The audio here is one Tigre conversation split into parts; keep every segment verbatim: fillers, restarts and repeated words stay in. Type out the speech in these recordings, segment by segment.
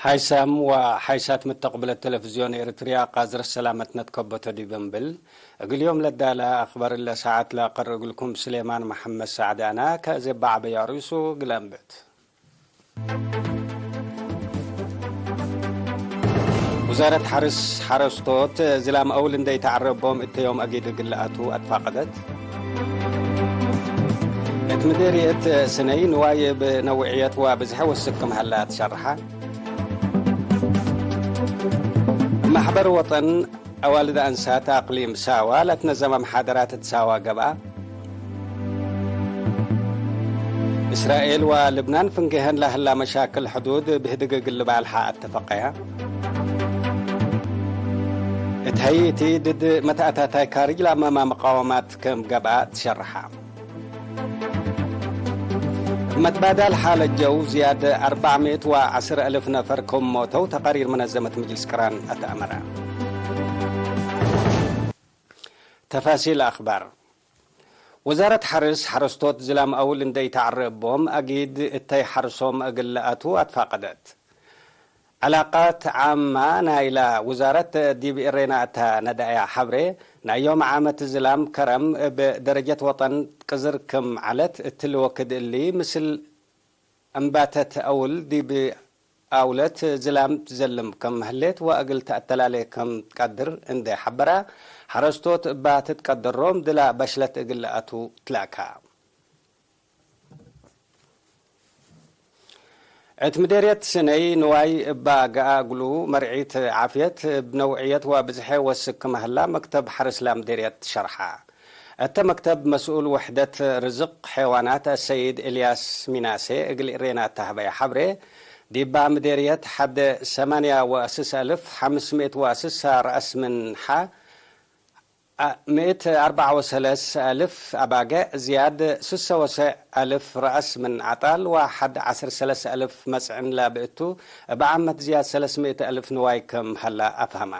ሓይሳም ወሓይሳት ምተቅብለት ተለፍዝዮን ኤረትርያ፣ ቃዝረት ሰላመትነ ትከበቶ ዲብ እንብል፣ እግል ዮም ለዳለ አክበር እለ ሳዐት ለአቀርእ እግልኩም ስሌማን መሐመድ ሳዕድ አነ። ከእዜ በዐበዩ አርእሱ እግል አንብት። ውዛረት ሐርስ ሐረስቶት ዝላም አውል እንዴ ኢተዐረቦም እተ ዮም አጊድ እግል ለአቱ አትፋቀደት። እት ምዴርየት ስነይ ንዋይ እብ ነውዕየት ወብዝሐ ወስክ ክም ሀለ አትሸርሐ። እብ መሕበር ወጠን አዋልድ አንሳት አቅሊም ሳዋ ለትነዘመ መሓደራት እት ሳዋ ገብአ። እስራኤል ወልብናን ፍንጌሀን ለህላ መሻክል ሕዱድ ብህድግ እግል ልባልሐ አተፈቀያ። እት ሀይቲ ድድ መትአታታይ ካርጅ ለአመማ መቃወማት ክም ገብአ ትሸርሐ። እብ መትባዳል ሓለት ጀው ዝያድ አርበዕ ምእት ወዐስር አልፍ ነፈር ክም ሞተው ተቃሪር መነዘመት ምጅልስ ቅራን አተአመረ። ተፋሲል አክባር። ወዛረት ሐርስ ሐረስቶት ዝላም አውል እንዴ ኢተዐረ እቦም አጊድ እተይ ሐርሶም እግል ለአቱ አትፋቀደት። ዐላቃት ዓማ ናይላ ውዛረት ዲብ እሬና እተ ነዳእያ ሐብሬ፣ ናይ ዮም ዓመት ዝላም ከረም እብ ደረጀት ወጠን ቅዝር ክም ዐለት፣ እትሊ ወክድ እሊ ምስል እምባተት አውል ዲብ አውለት ዝላም ትዘልም ክም ህሌት ወእግል ተአተላሌ ክም ትቀድር እንዴ ሐበራ፣ ሐረስቶት እባ ትትቀደሮም ድላ በሽለት እግል ለአቱ ትላካ። እት ምዴርየት ስነይ ንዋይ እባ ገአ እግሉ፣ መርዒት ዓፍየት እብ ነውዕየት ወብዝሐ ወስክ ክም ሀላ፣ መክተብ ሐርስ ለምዴርየት ሸርሐ። እተ መክተብ መስኡል ውሕደት ርዝቅ ሐይዋናት አሰይድ ኤልያስ ሚናሴ እግል እሬና ተሀበየ ሐብሬ፣ ዲባ ምዴርየት ሐደ ሰማንያ ወስስ አልፍ ሐምስ ምእት ወስሳ ረአስ ምን ሐ፣ አ፣ ምእት አርበዕ ወሰለስ አልፍ አባገዕ፣ ዝያድ ስሰ ወሰዕ አልፍ ረአስ ምን ዐጣል ወሐድ ዐስር ሰለስ አልፍ መጽዕን ለብእቱ፣ እብ ዓመት ዝያድ ሰለስ ምእት አልፍ ንዋይ ክም ሀላ አፍሀመ።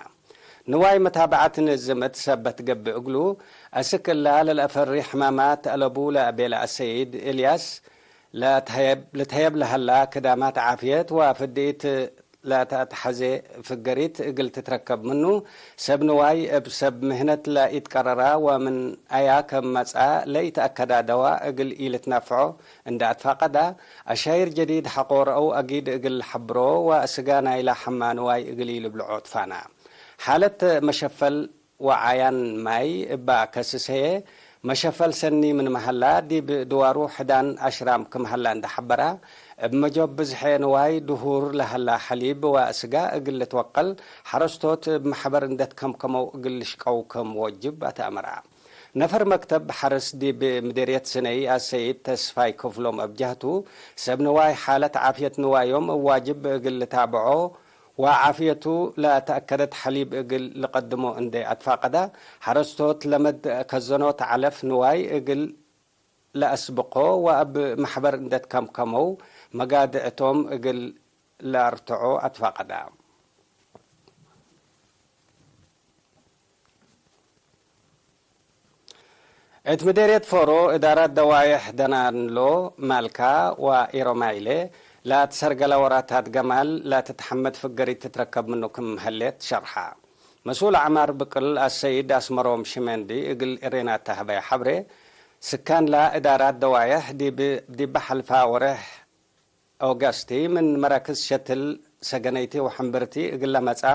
ንዋይ መታብዐት ንዝመት ሰበት ገብእ እግሉ፣ አስክ እላ ለልአፈሪ ሕማማት አለቡ ለአቤለ አሰይድ ኤልያስ፣ ለትሀየብ፣ ልትሀየብ ለሀላ ክዳማት ዓፍየት ወፍድኢት ለተአትሐዜ ፍገሪት እግል ትትረከብ ምኑ፣ ሰብ ንዋይ እብ ሰብ ምህነት ለኢትቀረራ ወምን አያ ከም መጽአ ለኢተአከዳ ደዋ እግል ኢልትናፍዖ እንደ አትፋቀዳ፣ አሻይር ጀዲድ ሐቆ ረአው አጊድ እግል ሐብሮ ወአስጋ ናይላ ሐማ ንዋይ እግል ኢልብልዖ ትፋና። ሓለት መሸፈል ወዓያን ማይ እባ ከስስ ህዬ፣ መሸፈል ሰኒ ምንመ ሀላ፣ ዲብ ድዋሩ ሕዳን አሽራም ክም ሀላ እንደ ሐበራ፣ እብ መጆብ ብዝሐ ንዋይ ድሁር ለሀላ ሐሊብ ወአስጋ እግል ልትወቀል፣ ሐረስቶት እብ መሕበር እንደ ትከምከመው እግል ልሽቀው ክም ወጅብ አተአመራ። ነፈር መክተብ ሐርስ ዲብ ምዴርየት ስነይ አሰይድ ተስፋይ ክፍሎም እብ ጀህቱ፣ ሰብ ንዋይ ሓለት ዓፍየት ንዋዮም እብ ዋጅብ እግል ልታብዖ፣ ወዓፍየቱ ለተአከደት ሐሊብ እግል ልቀድሞ እንዴ አትፋቀዳ፣ ሐረስቶት ለመድ ከዘኖት ዐለፍ ንዋይ እግል ለአስብቆ ወእብ መሕበር እንዴ ትከምከመው መጋድዕቶም እግል ለአርትዖ አትፋቀዳ። እት ምዴርየት ፎሮ፣ እዳራት ደዋዬሕ ደናንሎ፣ ማልካ ወኢሮማይሌ ለትሰርገለ ወራታት ገማል ለትትሐመድ ፍገሪት ትትረከብ ምኑ ክም ህሌት ሸርሐ። መስኡል አዕማር ብቅል አሰይድ አስመሮም ሽመንዲ እግል እሬናተ ሀበየ ሐብሬ፣ ስካንላ እዳራት ደዋዬሕ ዲብ፣ ዲበ ሐልፋ ወሬሕ ኦገስቲ ምን መራክዝ ሸትል ሰገነይቲ ወሕምብርቲ እግለ መጽአ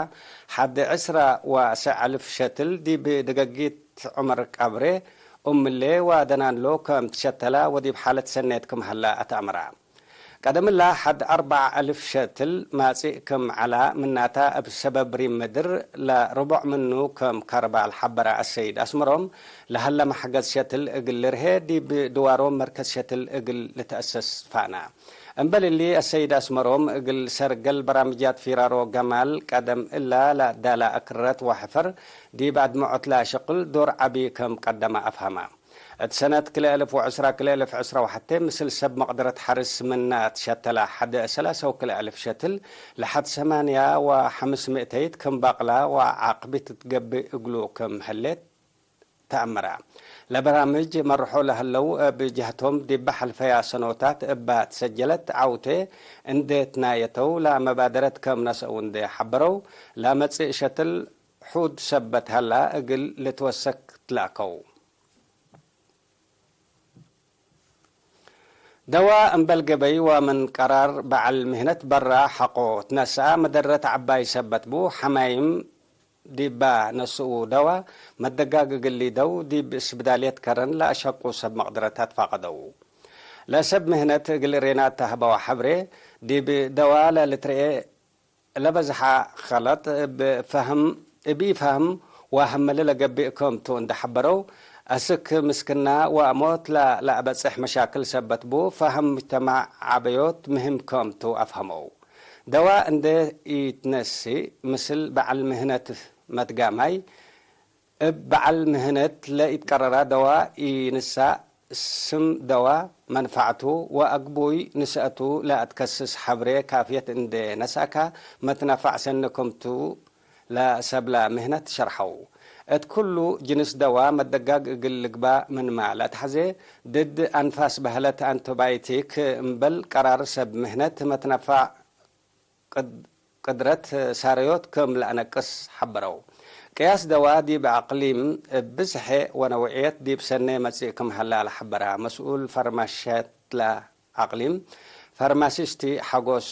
ሐድ ዕስራ ወሰዕ አልፍ ሸትል ዲብ ደገጊት ዑመር ቀብሬ ኡምሌ ወደናንሎ ከም ትሸተላ ወዲብ ሓለት ሰኔት ክም ሀላ አትአምራ። ቀደምላ ሐድ አርበዕ አልፍ ሸትል ማጽእ ክም ዐላ፣ ምናታ እብ ሰበብ ሪም ምድር ለርቦዕ ምኑ ከም ከርባ ለሐበረ አሰይድ አስመሮም፣ ለሀለ መሕገዝ ሸትል እግል ልርሄ ዲብ ድዋሮም መርከዝ ሸትል እግል ልትአሰስ ፋና። እምበል እሊ፣ አሰይድ አስመሮም እግል ሰርገል በራምጃት ፊራሮ ገማል ቀደም እላ ለአዳላ እክረት ወሐፈር ዲብ አድምዖት ለአሸቅል ዶር ዐቢ ከም ቀደመ አፍሀመ። እት ሰነት ክልኤ አልፍ ወዕስራ ክልኤ አልፍ ዕስራ ወሐቴ ምስል ሰብ መቅደረት ሐርስ ምና ትሸተለ ሐደ ሰላሳ ወክልኤ አልፍ ሸትል ለሐድ ሰማንያ ወሐምስ ምእተይት ክም ባቅላ ወዓቅቢት ትገብእ እግሉ ክም ህሌት ተአመረ። ለበራምጅ መርሖ ለህለው እብ ጀህቶም ዲበ ሐልፈያ ሰኖታት እባ ትሰጀለት ዐውቴ እንዴ ትናየተው ለመባደረት ከም ነስአው እንዴ ሐበረው፣ ለመጽእ ሸትል ሑድ ሰበት ሀላ እግል ልትወሰክ ትላከው። ደዋ እምበል ገበይ ወምን ቀራር በዐል ምህነት በራ ሐቆ ትነስአ መደረት ዐባይ ሰበት ቡ። ሐማይም ዲባ ነስኡ ደዋ መደጋግ እግል ሊደው ዲብ እስብዳልየት ከረን ለአሸቁ ሰብ መቅድረት አትፋቀደው። ለሰብ ምህነት እግል ሬናት ተህበው ሐብሬ ዲብ ደዋ ለልትርኤ ለበዝሐ ከለጥ እብ ፈህም፣ እብ ኢፈህም ወሀመለ ለገብእ ክም ቱ እንዴ ሐበረው፣ አስክ ምስክና ወአሞት ለ-፣ ለአበጽሕ መሻክል ሰበት ቡ፣ ፈህም ሙጅተማዕ ዐበዮት ምህም ክም ቱ አፍሀመው። ደዋ እንዴ ኢትነስእ፣ ምስል በዐል ምህነት መትጋማይ፣ እብ በዐል ምህነት ለኢትቀረራ ደዋ ኢንሳእ፣ ስም ደዋ፣ መንፈዕቱ ወአግቡይ ንስአቱ ለአትከስስ ሐብሬ ካፍየት እንዴ ነስአካ፣ መትነፋዕ ሰኒ ክም ቱ ለሰብለ ምህነት ሸርሐው። እት ኩሉ ጅንስ ደዋ መደጋግ እግል ልግባእ ምንመ ለአትሐዜ፣ ድድ አንፋስ በህለት አንቶባዮቲክ እምበል ቀራር ሰብ ምህነት መትነፋዕ ቅድ-፣ ቅድረት ሳረዮት ክም ለአነቅስ ሐበረው። ቅያስ ደዋ ዲብ አቅሊም እብ ብዝሐ ወነውዕየት ዲብ ሰኔ መጽእ ክም ሀላ ለሐበረ መስኡል ፈርማሸት ለአቅሊም ፋርማሲስቲ ሐጎስ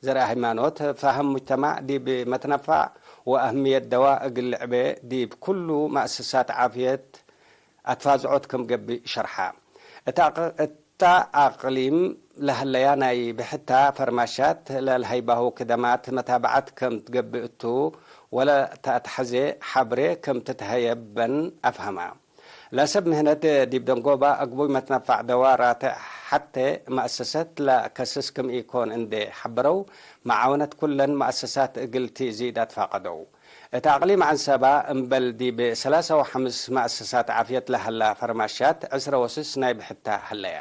ዘርአሃይማኖት፣ ፈህም ሙጅተማዕ ዲብ መትነፋዕ ወአህምየት ደዋ እግል ልዕቤ ዲብ ኩሉ መአሰሳት ዓፍየት አትፋዝዖት ክም ገብእ ሸርሐ። እት አቅ-፣ እተ አቅሊም ለሀለያ ናይ ብሕታ ፈርማሻት ለልሀይባሁ ክደማት መታብዐት ክም ትገብእ እቱ ወለተአትሐዜ ሐብሬ ክም ትትሀየበን አፍሀማ። ለሰብ ምህነት ዲብ ደንጎባ አግቡይ መትነፋዕ ደዋ ራትዕ ሐቴ መአሰሰት ለከስስ ክም ኢኮን እንዴ ሐበረው፣ መዓውነት ኩለን መአሰሳት እግል ቲእዚድ አትፋቀደው። እት አቅሊም ዐንሰባ እምበል ዲብ ሰላሳ ወሐምስ መአሰሳት ዓፍየት ለሀላ ፈርማሻት ዕስረ ወስስ ናይ ብሕታ ሀለያ።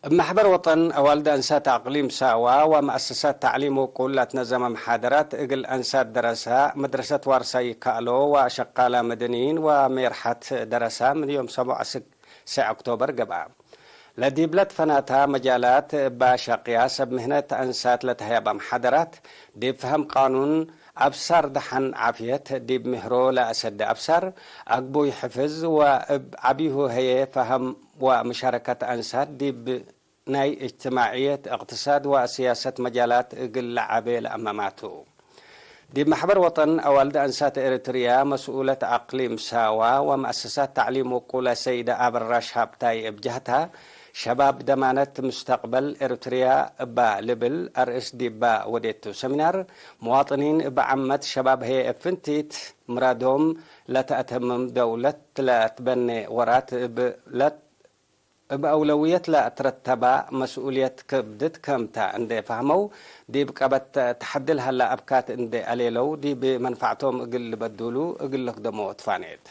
እብ መሕበር ወጠን አዋልድ አንሳት አቅሊም ሳዋ ወመአሰሳት ተዕሊም ውቁል ለትነዘመ መሓደራት እግል አንሳት ደረሳ መድረሰት ዋርሳይ ይካእሎ ወሸቃላ መደንይን ወሜርሐት ደረሳ ምን ዮም ሰቦዕ እስክ ሰዕ ኦክቶበር ገብአ። ለዲብለ ትፈናታ መጃላት እባ ሸቅያ ሰብ ምህነት አንሳት ለተህያበ መሓደራት፣ ዲብ ፈሀም ቃኑን አብሳር ደሐን ዓፍየት፣ ዲብ ምህሮ ለአሰደ አብሳር፣ አግቡይ ሕፍዝ ወእብ ዐቢሁ ህዬ ፈሀም ወመሻረከት አንሳት ዲብ ናይ እጅትማዕየት፣ እቅትሳድ ወስያሰት መጃላት እግል ለዐቤ ለአመማቱ። ዲብ መሕበር ወጠን አዋልድ አንሳት ኤረትርያ መስኡለት አቅሊም ሳዋ ወመአሰሳት ተዕሊም ውቁለ ሰይደ አበራሽ ሀብታይ እብ ጀህታ፣ ሸባብ ደማነት ምስተቅበል ኤረትርያ እባ ልብል አርእስ ዲባ ወዴቱ ሰሚናር፣ መዋጥኒን እብ ዓመት ሸባብ ህዬ እብ ፍንቲት ምራዶም ለተአተምም ደውለት ለትበኔ ወራት እብ ለት እብ አውለውየት ለአትረተባ መስኡልየት ክብድት ክምተ እንዴ ፈህመው፣ ዲብ ቀበት ተሐድል ሀላ አብካት እንዴ አሌለው፣ ዲብ መንፈዕቶም እግል ልበዱሉ እግል ልክደሞ ትፋኔት።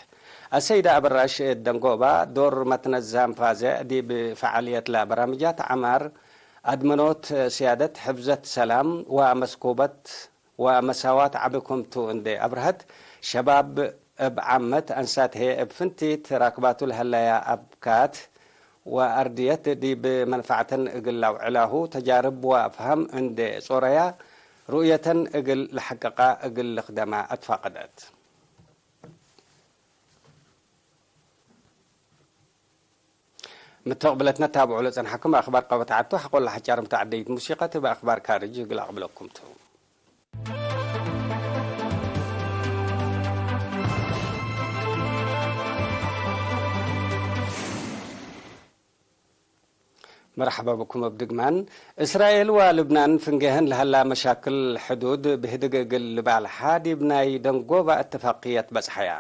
አሰይደ አበራሽ ደንጎባ፣ ዶር መትነዛም ፋዜዕ ዲብ ፈዓልየት ለበራምጃት ዐማር፣ አድመኖት፣ ስያደት፣ ሕፍዘት ሰላም ወመስኩበት ወመሳዋት ዐቢ ክምቱ እንዴ አብርሀት፣ ሸባብ እብ ዓመት አንሳት ህዬ እብ ፍንቲት ራክባቱ ለሀለያ አብካት ወአርድየት ዲብ መንፈዕተን እግል ለአውዕላሁ ተጃርብ ወአፍሃም እንዴ ጾረያ፣ ሩእየተን እግል ለሐቅቃ እግል ልክደማ አትፋቀደት። ምተቅብለትነ ታብዑ ለጸንሐኩም አክባር ቀበት ዐቱ፣ ሐቆለ ሐጫር ምተዐደይት ሙሲቀት እብ አክባር ካርጅ እግል አቅብለኩም ቱ። መርሐባ ብኩም እብ ድግማን። እስራኤል ወልብናን ፍንጌህን ለሀላ መሻክል ሕዱድ ብህድግ እግል ልባልሓ፣ ዲብ ናይ ደንጎባ እትፋቅየት በጽሐያ።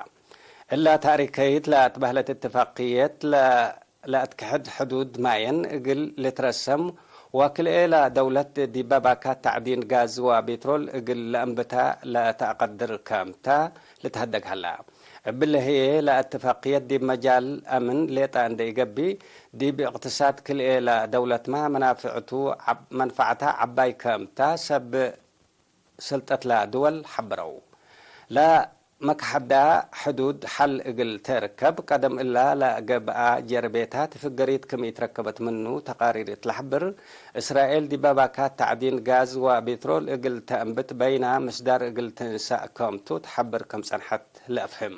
እላ ታሪከይት ለአትበህለት እትፋቅየት ለ-፣ ለአትክሕድ ሕዱድ ማየን እግል ልትረሰም ወክልኤ ለደውለት ዲበ ባካት ተዕዲን ጋዝ ወቤትሮል እግል ለአንብታ ለተአቀድር ከምታ ልትሀደግ ሀላ። እብለ ህዬ ለእትፋቅየት ዲብ መጃል አምን ሌጠ እንዴ ኢገብእ፣ ዲብ እቅትሳድ ክልኤ ለደውለትመ መናፍዕቱ ዐብ-፣ መንፈዐታ ዐባይ ከምታ ሰብ ስልጠት ለድወል ሐብረው። ለመክሐዳ ሕዱድ ሐል እግል ተርከብ ቀደም እላ ለገብአ ጀርቤታት ፍገሪት ክም ኢትረከበት ምኑ ተቃሪር እት ለሐብር፣ እስራኤል ዲብ አባካት ተዕዲን ጋዝ ወቤትሮል እግል ተአንብት በይና ምስዳር እግል ትንሳእ ከምቱ ተሐብር ክም ጸንሐት ለአፍህም።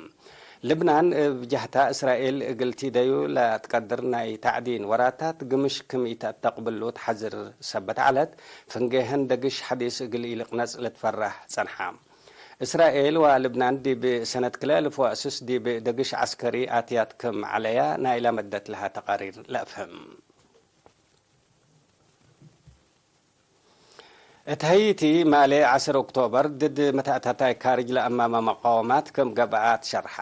ልብናን እብ ጀህታ፣ እስራኤል እግል ቲደዩ ለትቀድር ናይ ተዕዲን ወራታት ግምሽ ክም ኢተአተቅብሉ ተሐዝር ሰበት ዐለት፣ ፍንጌሀን ደግሽ ሐዲስ እግል ኢልቅነጽ ልትፈራህ ጸንሐ። እስራኤል ወልብናን ዲብ ሰነት ክልኤ አልፍ ወስስ ዲብ ደግሽ ዐስከሪ አትያት ክም ዐለያ ናይላ መደት ለሀ ተቃሪር ለአፍህም። እት ሀይቲ፣ ማሌ ዐስር ኦክቶበር፣ ድድ መተአታታይ ካርጅ ለአማመ መቃወማት ክም ገብአ ትሸርሐ።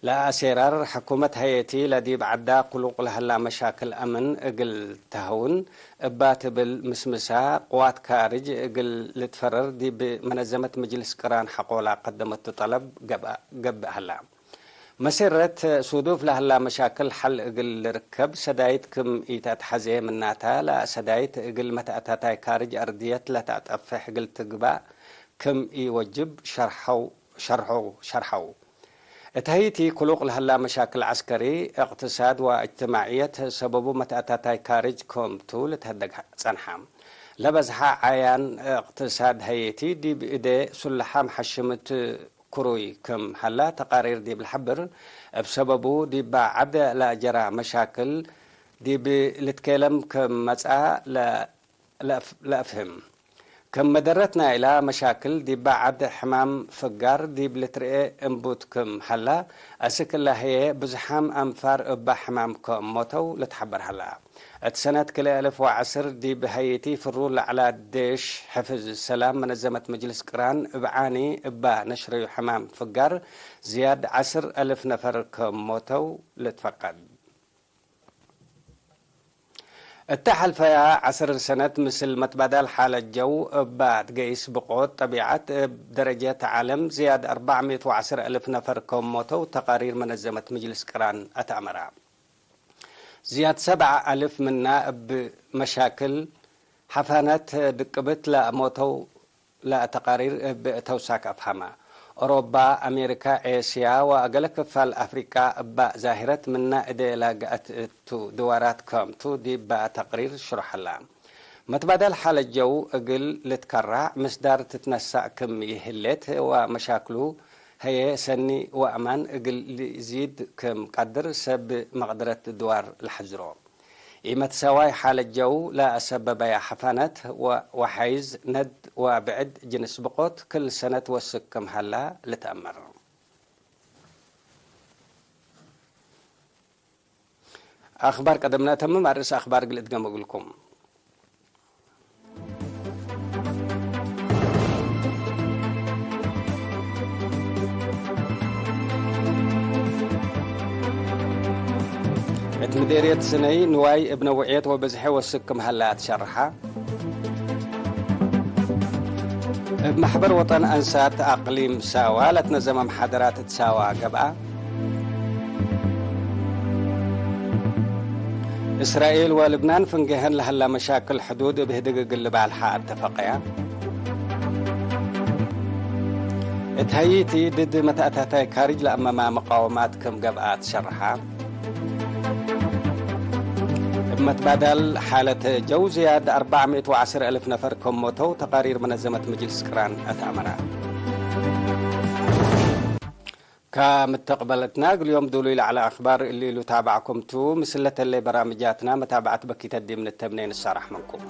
ለአሴራር ሕኩመት ሀይቲ ለዲብ ዐዳ ክሉቅ ለህላ መሻክል አምን እግል ተሀውን እባ ትብል ምስምሳ፣ ቅዋት ካርጅ እግል ልትፈረር ዲብ መነዘመት ምጅልስ ቅራን ሐቆላ ቀደመቱ ጠለብ ገብአ፣ ገብእ ሀላ። መሴረት ሱዱፍ ለህላ መሻክል ሐል እግል ልርከብ ሰዳይት ክም ኢተአትሐዜ ምናተ፣ ለሰዳይት እግል መተአታታይ ካርጅ አርድየት ለተአጠፍሕ እግል ትግባእ ክም ኢወጅብ ሸርሐው፣ ሸርሐው፣ ሸርሐው። እት ሀይቲ ክሉቅ ለህላ መሻክል ዐስከሪ፣ እቅትሳድ ወእጅትማዕየት ሰበቡ መተአታታይ ካርጅ ክምቱ ልትሀደግ ጸንሐ። ለበዝሐ ዓያን እቅትሳድ ሀይቲ ዲብ እዴ ሱለሓም ሐሽምት ክሩይ ክም ሀላ ተቃሪር ዲብ ለሐብር፣ እብ ሰበቡ ዲብ ዐድ ለአጀራ መሻክል ዲብ ልትኬለም ክም መጽአ ለ-፣ ለአፍ-፣ ለአፍህም። ክም መደረት ናይላ መሻክል ዲብ ዐድ ሕማም ፍጋር ዲብ ልትርኤ እንቡት ክም ሀላ፣ አስክ እላ ህዬ ብዝሓም አንፋር እባ ሕማም ክም ሞተው ልትሐበር ሀላ። እት ሰነት ክልኤ አልፍ ወዐስር ዲብ ሀይቲ ፍሩ ለዐላ ዴሽ ሕፍዝ ሰላም መነዘመት መጅልስ ቅራን እብ ዓኒ እባ ነሽረዩ ሕማም ፍጋር ዝያድ ዐስር አልፍ ነፈር ክም ሞተው ልትፈቀድ። እተ ሐልፈያ ዐስር ሰነት ምስል መትባዳል ሓለት ጀው እባ ትገይስ ብቆት ጠቢዐት እብ ደረጀት ዓለም ዝያድ አርበዕ ምእት ወዐስር አልፍ ነፈር ክም ሞተው ተቃሪር መነዘመት መጅልስ ቅራን አትአመራ። ዝያድ ሰብዐ አልፍ ምና እብ መሻክል ሐፋነት ድቅብት ለሞተው ለተቃሪር እብ ተውሳክ አፍሀመ። ኦሮባ፣ አሜሪካ፣ ኤስያ ወእገለ ክፋል አፍሪቃ እባ ዛሂረት ምና እዴ ለገአት እቱ ድዋራት ከምቱ ዲባ ተቅሪር ሽሩሐላ። መትባዳል ሓለት ጀው እግል ልትከራዕ ምስዳር ትትነሳእ ክም ይህሌት ወመሻክሉ ሀዬ ሰኒ ወአማን እግል ልኢዚድ ክም ቀድር ሰብ መቅደረት ድዋር ለሐዝሮ። ኢመትሰዋይ ሓለት ጀው ለአሰበበያ ሐፋነት ወ-፣ ወሓይዝ ነድ ወብዕድ ጅንስ ብቆት ክል ሰነት ወስክ ክም ሀላ ልትአመር። አኽባር ቀደምነ ተምም፣ አርእስ አኽባር እግል እድገም እግልኩም። እት ምዴርየት ስነይ ንዋይ እብ ነውዕየት ወብዝሐ ወስክ ክም ሀላ አትሸርሐ። እብ መሕበር ወጠን አንሳት አቅሊም ሳዋ ለትነዘመ መሓደራት እት ሳዋ ገብአ። እስራኤል ወልብናን ፍንጌሀን ለሀላ መሻክል ሕዱድ እብ ህድግ እግል ልባልሐ አተፈቀያ። እት ሀይቲ ድድ መተአታታይ ካርጅ ለአመማ መቃወማት ክም ገብአ ትሸርሐ። እብ መትባዳል ሓለት ጀው ዝያድ አርበዕ ምእት ወዐስር አልፍ ነፈር ክም ሞተው ተቃሪር መነዘመት መጅልስ ቅራን አትአመራ። ከምትቅበለትና እግል ዮም ዱሉይ ለዐለ አኽባር እሊ እሉ ታብዐኩም ቱ። ምስል ለተሌ በራምጃትና መታብዐት በኪተት ዲብ ንተምኔ ንሳራሕ ምንኩም።